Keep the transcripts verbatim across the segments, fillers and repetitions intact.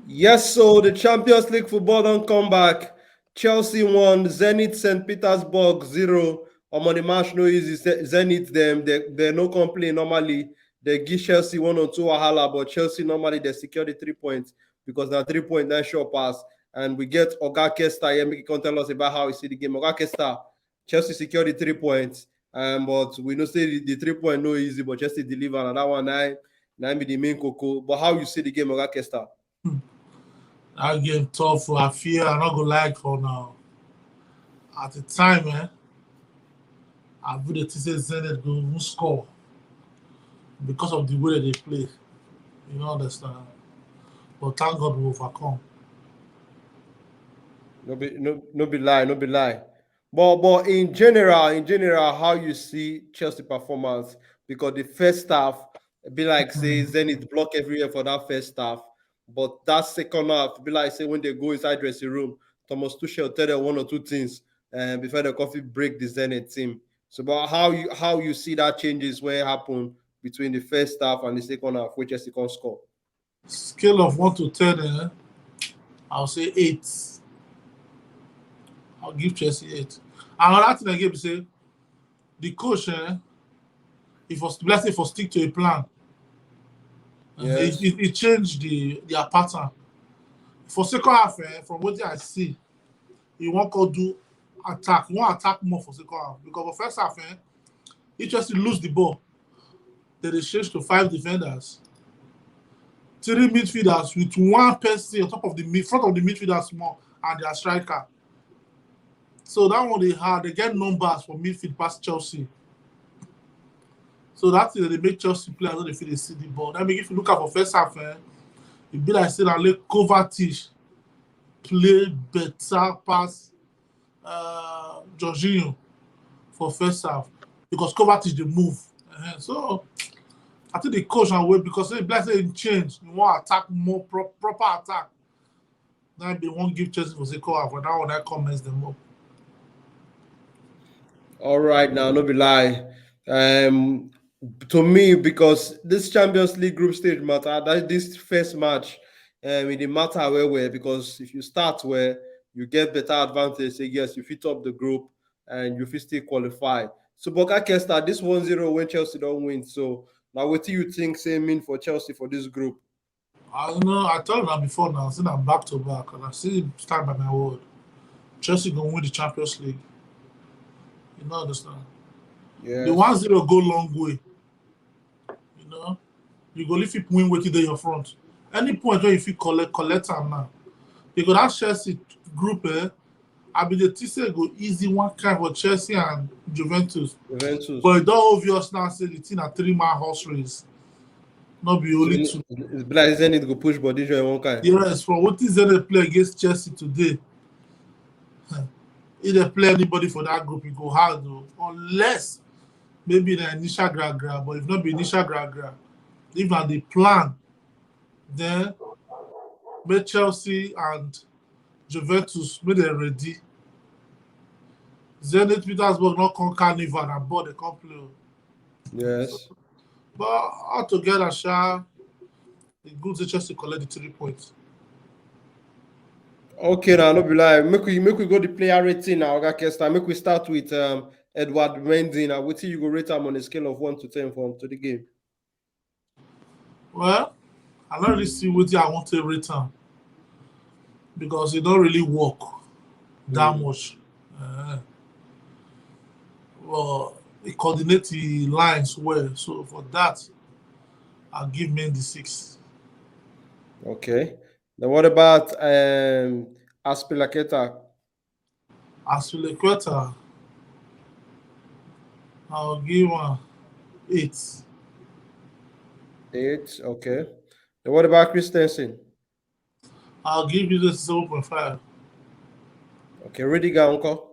Yes, so the Champions League football don come back. Chelsea one, Zenit Saint Petersburg zero. Omo, the match no easy. Ze- Zenit dem, they, they no complain normally. They give Chelsea one or two wahala, but Chelsea normally they secure the three points because na three point na sure pass. And we get Oga Kesta here, make he come tell us about how he see the game. Oga Kesta, Chelsea secure the three points, um, but we know say the, the three point no easy, but Chelsea deliver, and that one na na be the main koko. But how you see the game, Oga Kesta? That game tough. I fear I not go like for now. At the time, eh, I would have said Zenit go even score because of the way that they play. You know, understand? But thank God we overcome. No be no no be lie, no be lie. But but in general, in general, how you see Chelsea performance? Because the first half, it be like say Zenit block everywhere for that first half. But that second half, it be like say when they go inside dressing room, Thomas Tuchel tell them one or two things, and before the coffee break the Zenit team. So, but how you how you see that changes when it happen between the first half and the second half, which Chelsea can score? Scale of one to ten, eh, I'll say eight. I'll give Chelsea eight. Another thing I give say the coach, eh, if was let's say for stick to a plan, uh, Yes. it, it, it changed the their pattern. For second half, eh, from what I see, he won't go do attack. He won't attack more for second half because for first half, eh, he just lose the ball. Then they change to five defenders, three midfielders with one person on top of the mid, front of the midfielders more and their striker. So that one they had they get numbers for midfield past Chelsea. So that thing they make Chelsea players when they feel they see the ball. I mean, if you look at for first half, eh, it be like say that like Kovacic play better pass uh, Jorginho for first half because Kovacic they move. Uh-huh. So I think the coach and way because they bless in change. You want attack more pro- proper attack. Now they won't give Chelsea for second half, but that one that comments them up. All right, now no be lie. Um, to me, because this Champions League group stage matter, that this first match, um, it dey matter well well because if you start well, you get better advantage. Say yes, you fit top the group and you fit still qualify. So, but Oga Kesta, this one zero when Chelsea don't win. So now, what do you think say mean for Chelsea for this group? I don't know. I told them before now. I said I'm back to back, and I still stand by my word. Chelsea gonna win the Champions League. You know, understand? Yeah. The one zero go long way. You know, you go if you win with it in your front. Any point where if you collect collect them now, because that Chelsea group, eh, I be the T C go easy one kind for Chelsea and Juventus. Juventus. But it's not obvious now. Say the team a three man horse race. Not be only two. It's like Zenit go push body join one kind. Yes, for what is they play against Chelsea today? If they play anybody for that group, it go hard though. Unless maybe the initial gra gra, but if not be initial gra gra, if not the plan, then make Chelsea and Juventus make them ready. Zenit Petersburg not come carnival and ball they come play. Yes. But altogether, Sha, the good say Chelsea collect the three points. Okay, now no be lie. Make we make we go the player rating now, Oga Kesta. Make we start with um Edward Mendy. Now, what you go rate him on a scale of one to ten from to the game? Well, I don't really see what I want to rate him because it don't really work that Mm. much. Uh, well, he coordinate the lines well, so for that, I'll give Mendy six. Okay. Then what about um Azpilicueta? Azpilicueta, I'll give one eight. Eight. Okay. Then what about Christensen? I'll give you the seven point five. Okay, Rudiger, uncle.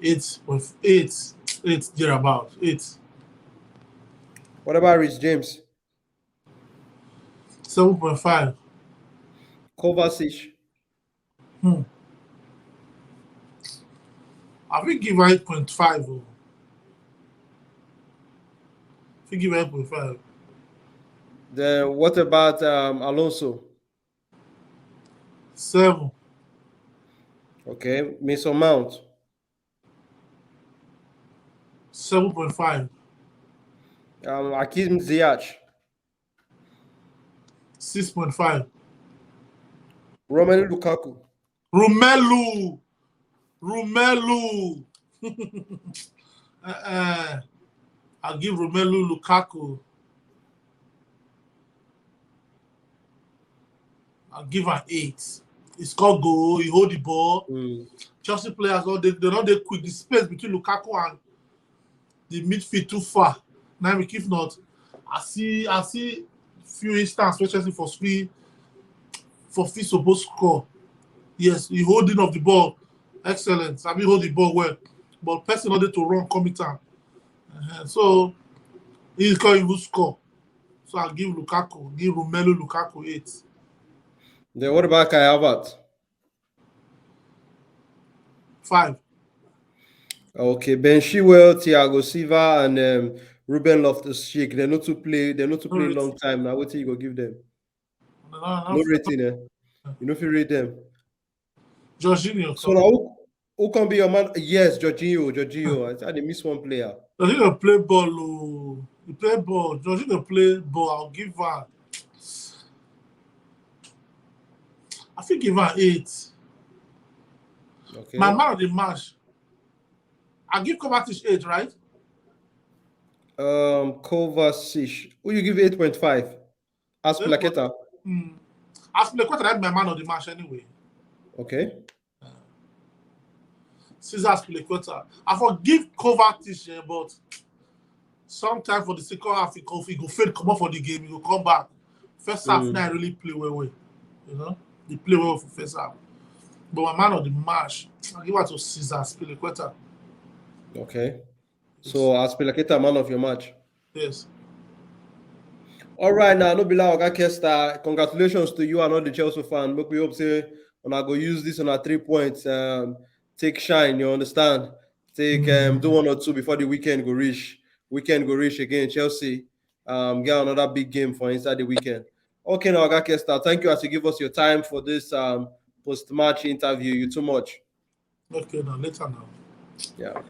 Eight point eight, eight thereabout. Eight. What about Reece James? Seven point five. Kovacic. Hmm. I will give eight point five. Oh. I will give eight point five. Then what about um Alonso? Seven. Okay, Mason Mount. Seven point five. Um, Hakim Ziyech. Six point five. Romelu Lukaku. Romelu. Romelu. uh, I'll give Romelu Lukaku. I'll give an eight. He score goal, he hold the ball. Mm. Chelsea players, all they, they don't they quick. The space between Lukaku and the midfield too far. Now, if not, I see I see few instances where Chelsea for speed for fit supposed score. Yes, he holding of the ball. Excellent. I mean, hold the ball well. But person not there to run, come it down. Uh-huh. So he can't even score. So I give Lukaku, give Romelu Lukaku eight. Then what about Kai Havertz? Five. Okay, Ben Chilwell, Thiago Silva, and um, Ruben Loftus-Cheek. They not to play. They not to play long time now. What you go give them? No, no, no rating, eh? You know if you rate them. Jorginho. So now, who, who can be your man? Yes, Jorginho, Jorginho. I, I miss one player. Jorginho play ball. Oh. He play ball. Jorginho play ball. I'll give her. I think give her eight. Okay. My man of the match. I give Kovacic eight, right? Um, Kovacic. Who you give eight point five? Azpilicueta. Mm. Azpilicueta, that's my man of the match anyway. Okay. Cesar Azpilicueta. I forgive Kovacic, yeah, but sometimes for the second half, he go, he go fade, come up for the game, he go come back. First half, mm. Now I really play well, well. You know, they play well for first half. But my man of the match, I give it to Cesar Azpilicueta. Okay. So Azpilicueta, man of your match. Yes. All right, now, no be like Oga Kesta. Congratulations to you and all the Chelsea fans. But we hope say when I go use this on our three points, um, take shine. You understand? Take um, do one or two before the weekend go reach. Weekend go reach again. Chelsea um, get another big game for inside the weekend. Okay, now Oga Kesta, thank you as you give us your time for this um, post-match interview. You too much. Okay, now later now. Yeah.